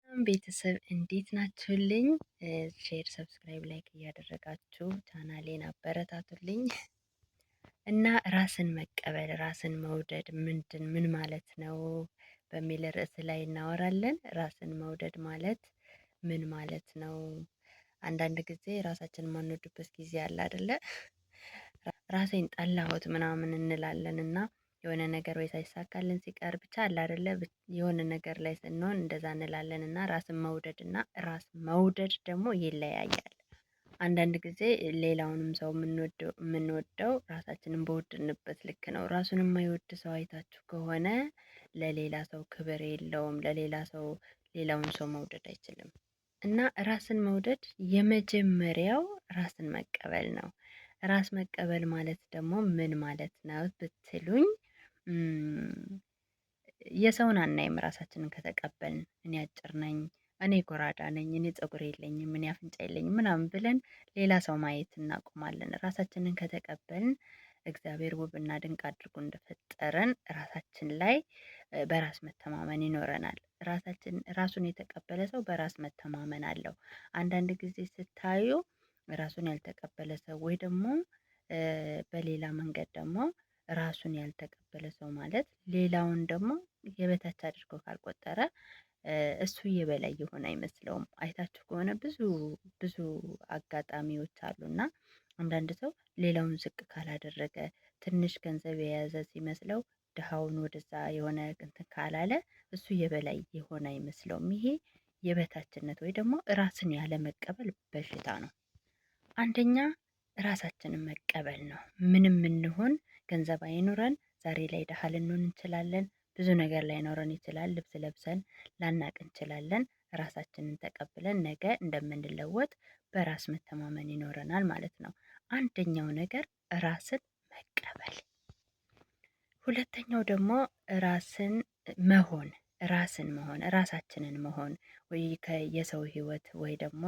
ቤተሰብ እንዴት ናችሁልኝ? Share፣ subscribe፣ like እያደረጋችሁ ቻናሌን አበረታቱልኝ። እና ራስን መቀበል ራስን መውደድ ምንድን ምን ማለት ነው በሚል ርዕስ ላይ እናወራለን። ራስን መውደድ ማለት ምን ማለት ነው? አንዳንድ ጊዜ ራሳችንን የማንወድበት ጊዜ አለ አይደለ? ራሴን ጠላሁት ምናምን እንላለን እና የሆነ ነገር ወይ ሳይሳካልን ሲቀር ብቻ አለ አይደለ? የሆነ ነገር ላይ ስንሆን እንደዛ እንላለን። እና ራስን መውደድ እና ራስ መውደድ ደግሞ ይለያያል። አንዳንድ ጊዜ ሌላውንም ሰው የምንወደው ራሳችንን በወደድንበት ልክ ነው። ራሱን የማይወድ ሰው አይታችሁ ከሆነ ለሌላ ሰው ክብር የለውም። ለሌላ ሰው ሌላውን ሰው መውደድ አይችልም። እና ራስን መውደድ የመጀመሪያው ራስን መቀበል ነው። ራስ መቀበል ማለት ደግሞ ምን ማለት ነው ብትሉኝ፣ የሰውን አናይም። ራሳችንን ከተቀበልን እኔ አጭር ነኝ፣ እኔ ጎራዳ ነኝ፣ እኔ ፀጉር የለኝም፣ እኔ አፍንጫ የለኝም ምናምን ብለን ሌላ ሰው ማየት እናቆማለን። ራሳችንን ከተቀበልን እግዚአብሔር ውብና ድንቅ አድርጎ እንደፈጠረን ራሳችን ላይ በራስ መተማመን ይኖረናል። ራሳችን ራሱን የተቀበለ ሰው በራስ መተማመን አለው። አንዳንድ ጊዜ ስታዩ ራሱን ያልተቀበለ ሰው ወይ ደግሞ በሌላ መንገድ ደግሞ ራሱን ያልተቀበለ ሰው ማለት ሌላውን ደግሞ የበታች አድርጎ ካልቆጠረ እሱ የበላይ የሆነ አይመስለውም። አይታችሁ ከሆነ ብዙ ብዙ አጋጣሚዎች አሉና አንዳንድ ሰው ሌላውን ዝቅ ካላደረገ፣ ትንሽ ገንዘብ የያዘ ሲመስለው ድሃውን ወደዛ የሆነ እንትን ካላለ እሱ የበላይ የሆነ አይመስለውም። ይሄ የበታችነት ወይ ደግሞ ራስን ያለመቀበል በሽታ ነው። አንደኛ ራሳችንን መቀበል ነው። ምንም እንሁን፣ ገንዘብ አይኑረን፣ ዛሬ ላይ ድሃ ልንሆን እንችላለን። ብዙ ነገር ላይኖረን ይችላል። ልብስ ለብሰን ላናቅ እንችላለን። ራሳችንን ተቀብለን ነገ እንደምንለወጥ በራስ መተማመን ይኖረናል ማለት ነው። አንደኛው ነገር ራስን መቀበል። ሁለተኛው ደግሞ ራስን መሆን፣ ራስን መሆን፣ ራሳችንን መሆን ወይ የሰው ህይወት ወይ ደግሞ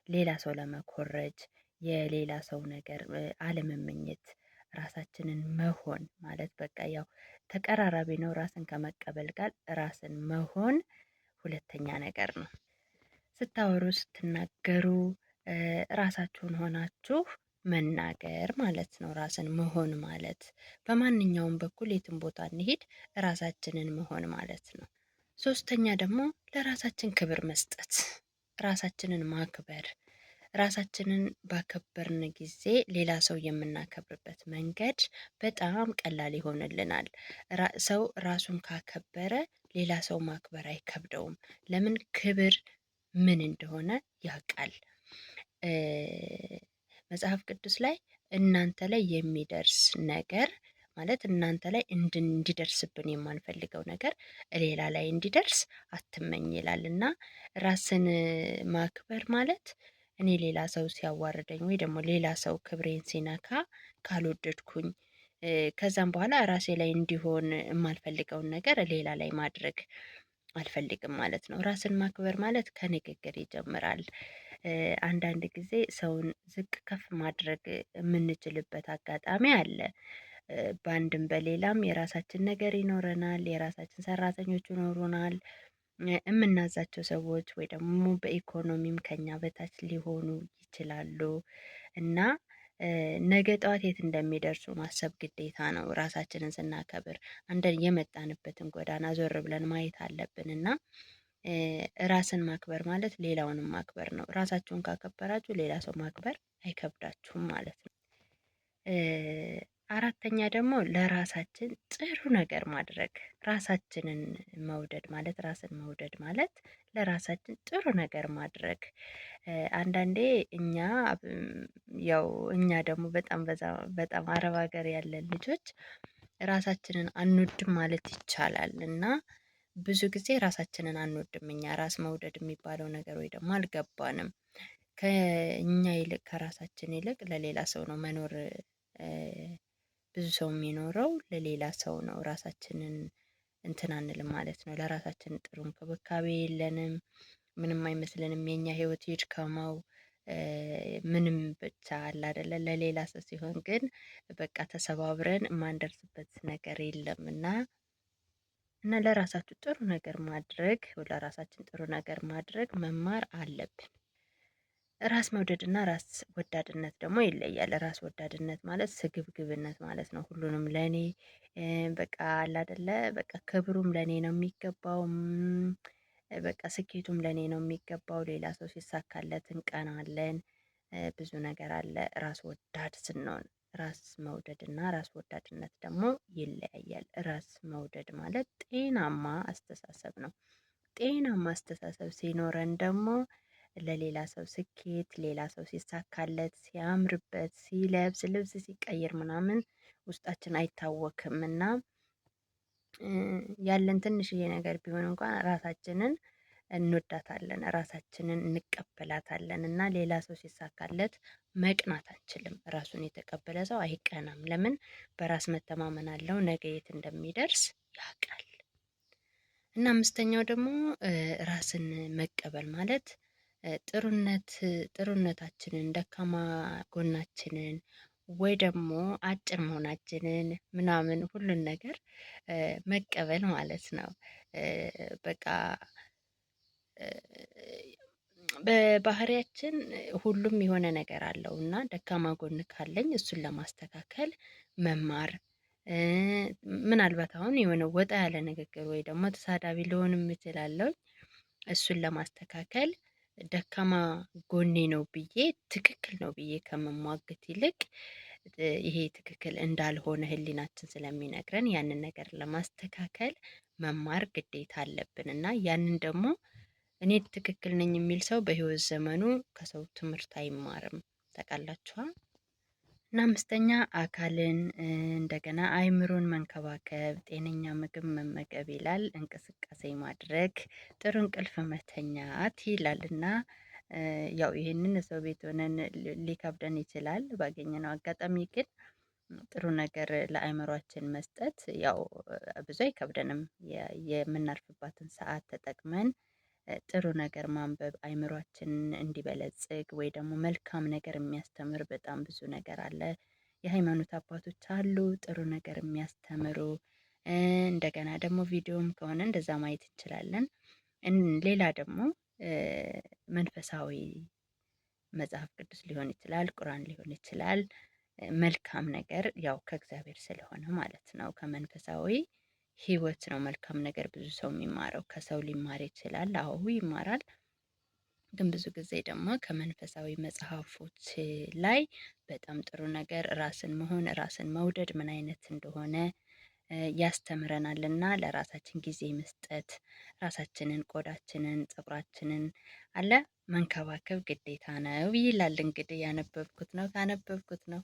ሌላ ሰው ለመኮረጅ የሌላ ሰው ነገር አለመመኘት፣ ራሳችንን መሆን ማለት በቃ ያው ተቀራራቢ ነው። ራስን ከመቀበል ጋር ራስን መሆን ሁለተኛ ነገር ነው። ስታወሩ ስትናገሩ ራሳችሁን ሆናችሁ መናገር ማለት ነው። ራስን መሆን ማለት በማንኛውም በኩል የትም ቦታ እንሂድ ራሳችንን መሆን ማለት ነው። ሶስተኛ ደግሞ ለራሳችን ክብር መስጠት፣ ራሳችንን ማክበር። ራሳችንን ባከበርን ጊዜ ሌላ ሰው የምናከብርበት መንገድ በጣም ቀላል ይሆንልናል። ሰው ራሱን ካከበረ ሌላ ሰው ማክበር አይከብደውም። ለምን? ክብር ምን እንደሆነ ያውቃል። መጽሐፍ ቅዱስ ላይ እናንተ ላይ የሚደርስ ነገር ማለት እናንተ ላይ እንዲደርስብን የማንፈልገው ነገር ሌላ ላይ እንዲደርስ አትመኝ ይላል። እና ራስን ማክበር ማለት እኔ ሌላ ሰው ሲያዋርደኝ ወይ ደግሞ ሌላ ሰው ክብሬን ሲነካ ካልወደድኩኝ ከዛም በኋላ ራሴ ላይ እንዲሆን የማልፈልገውን ነገር ሌላ ላይ ማድረግ አልፈልግም ማለት ነው። ራስን ማክበር ማለት ከንግግር ይጀምራል። አንዳንድ ጊዜ ሰውን ዝቅ ከፍ ማድረግ የምንችልበት አጋጣሚ አለ። በአንድም በሌላም የራሳችን ነገር ይኖረናል፣ የራሳችን ሰራተኞች ይኖሩናል፣ የምናዛቸው ሰዎች ወይ ደግሞ በኢኮኖሚም ከኛ በታች ሊሆኑ ይችላሉ። እና ነገ ጠዋት የት እንደሚደርሱ ማሰብ ግዴታ ነው። ራሳችንን ስናከብር አንድ የመጣንበትን ጎዳና ዞር ብለን ማየት አለብን። እና ራስን ማክበር ማለት ሌላውንም ማክበር ነው። ራሳችሁን ካከበራችሁ ሌላ ሰው ማክበር አይከብዳችሁም ማለት ነው። አራተኛ ደግሞ ለራሳችን ጥሩ ነገር ማድረግ። ራሳችንን መውደድ ማለት ራስን መውደድ ማለት ለራሳችን ጥሩ ነገር ማድረግ። አንዳንዴ እኛ ያው እኛ ደግሞ በጣም በጣም አረብ ሀገር ያለን ልጆች ራሳችንን አንወድም ማለት ይቻላል። እና ብዙ ጊዜ ራሳችንን አንወድም። እኛ ራስ መውደድ የሚባለው ነገር ወይ ደግሞ አልገባንም። ከእኛ ይልቅ ከራሳችን ይልቅ ለሌላ ሰው ነው መኖር። ብዙ ሰው የሚኖረው ለሌላ ሰው ነው። ራሳችንን እንትን አንልም ማለት ነው። ለራሳችን ጥሩ እንክብካቤ የለንም። ምንም አይመስለንም። የኛ ህይወት ይድከመው ምንም ብቻ አለ አይደለ? ለሌላ ሰው ሲሆን ግን በቃ ተሰባብረን የማንደርስበት ነገር የለም። እና እና ለራሳችሁ ጥሩ ነገር ማድረግ፣ ለራሳችን ጥሩ ነገር ማድረግ መማር አለብን። ራስ መውደድና ራስ ወዳድነት ደግሞ ይለያል። ራስ ወዳድነት ማለት ስግብግብነት ማለት ነው። ሁሉንም ለኔ በቃ አለ አይደለ፣ በቃ ክብሩም ለኔ ነው የሚገባው፣ በቃ ስኬቱም ለኔ ነው የሚገባው። ሌላ ሰው ሲሳካለት እንቀናለን። ብዙ ነገር አለ ራስ ወዳድ ስንሆን። ራስ መውደድና ራስ ወዳድነት ደግሞ ይለያያል። ራስ መውደድ ማለት ጤናማ አስተሳሰብ ነው። ጤናማ አስተሳሰብ ሲኖረን ደግሞ ለሌላ ሰው ስኬት፣ ሌላ ሰው ሲሳካለት፣ ሲያምርበት፣ ሲለብስ፣ ልብስ ሲቀይር ምናምን ውስጣችን አይታወክም እና ያለን ትንሽዬ ነገር ቢሆን እንኳን ራሳችንን እንወዳታለን፣ ራሳችንን እንቀበላታለን እና ሌላ ሰው ሲሳካለት መቅናት አንችልም። ራሱን የተቀበለ ሰው አይቀናም። ለምን? በራስ መተማመን አለው፣ ነገ የት እንደሚደርስ ያውቃል። እና አምስተኛው ደግሞ ራስን መቀበል ማለት ጥሩነታችንን፣ ደካማ ጎናችንን ወይ ደግሞ አጭር መሆናችንን ምናምን ሁሉን ነገር መቀበል ማለት ነው። በቃ በባህሪያችን ሁሉም የሆነ ነገር አለው እና ደካማ ጎን ካለኝ እሱን ለማስተካከል መማር፣ ምናልባት አሁን የሆነ ወጣ ያለ ንግግር ወይ ደግሞ ተሳዳቢ ልሆንም እችላለሁ። እሱን ለማስተካከል ደካማ ጎኔ ነው ብዬ፣ ትክክል ነው ብዬ ከመሟገት ይልቅ ይሄ ትክክል እንዳልሆነ ሕሊናችን ስለሚነግረን ያንን ነገር ለማስተካከል መማር ግዴታ አለብን። እና ያንን ደግሞ እኔ ትክክል ነኝ የሚል ሰው በህይወት ዘመኑ ከሰው ትምህርት አይማርም። ታውቃላችኋ። እና አምስተኛ አካልን እንደገና አይምሮን መንከባከብ፣ ጤነኛ ምግብ መመገብ ይላል። እንቅስቃሴ ማድረግ፣ ጥሩ እንቅልፍ መተኛት ይላል። እና ያው ይህንን ሰው ቤት ሆነን ሊከብደን ይችላል። ባገኘነው አጋጣሚ ግን ጥሩ ነገር ለአእምሯችን መስጠት ያው ብዙ አይከብደንም። የምናርፍባትን ሰዓት ተጠቅመን ጥሩ ነገር ማንበብ፣ አይምሯችን እንዲበለጽግ ወይ ደግሞ መልካም ነገር የሚያስተምር በጣም ብዙ ነገር አለ። የሃይማኖት አባቶች አሉ ጥሩ ነገር የሚያስተምሩ። እንደገና ደግሞ ቪዲዮም ከሆነ እንደዛ ማየት እንችላለን። ሌላ ደግሞ መንፈሳዊ መጽሐፍ ቅዱስ ሊሆን ይችላል፣ ቁርአን ሊሆን ይችላል። መልካም ነገር ያው ከእግዚአብሔር ስለሆነ ማለት ነው። ከመንፈሳዊ ህይወት ነው መልካም ነገር ብዙ ሰው የሚማረው። ከሰው ሊማር ይችላል፣ አዎ ይማራል። ግን ብዙ ጊዜ ደግሞ ከመንፈሳዊ መጽሐፎች ላይ በጣም ጥሩ ነገር፣ ራስን መሆን፣ ራስን መውደድ ምን አይነት እንደሆነ ያስተምረናል። እና ለራሳችን ጊዜ መስጠት፣ ራሳችንን፣ ቆዳችንን፣ ፀጉራችንን አለ መንከባከብ ግዴታ ነው ይላል። እንግዲህ ያነበብኩት ነው፣ ካነበብኩት ነው።